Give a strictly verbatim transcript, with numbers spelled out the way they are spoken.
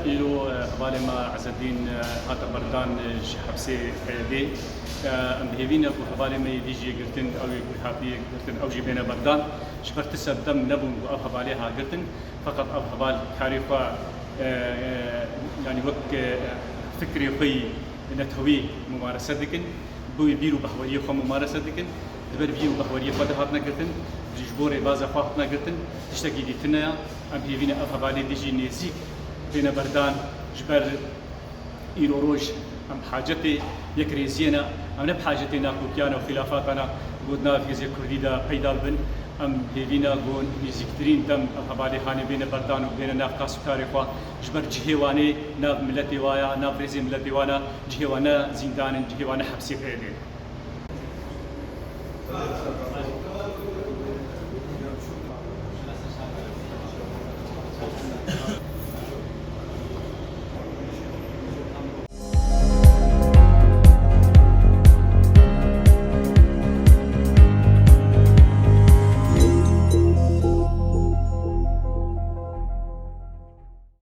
Îro, e, hevalê me Ezedîn, e, hate berdan, e, ji hepsê P Y D'ê. E, em bi hêvî ne ku hevalê me yê dî jî yê girtin, ew ê ku hatiye girtin, ew jî bêne berdan. Ji ber tirsa dem nebûn ku ev hevalê ha girtin. Feqet ev heval karê xwe, e, e, yanî wek, e, fikrê xwe yî netewî mumarese dikin. Bi wê bîr û behweriyê xwe mumarese dikin. Di ber bîr û behweriyê xwe de hatine girtin, ji bo rêbaza xwe hatine girtin, tiştekî dî tune ye. Em hêvî ne ev hevalê dî jî nêzîk bêne berdan, ji ber îro roj em bi hacetê yekrêziyê ne, em ne bi hacetê nakokiyana û xîlafatan e ku di nav hêzê kurdî de peyda bibin. Em hêvî ne ku nêzîktirîn dem ev hevalê hanê bêne berdan û bêne nav qas û karê xwe, ji ber cihê wan ê nav miletê wa ya, nav rêzê miletê wan e. Cihê wan ne zîndan in, cihê wan ne hepsê P Y D'ê ne.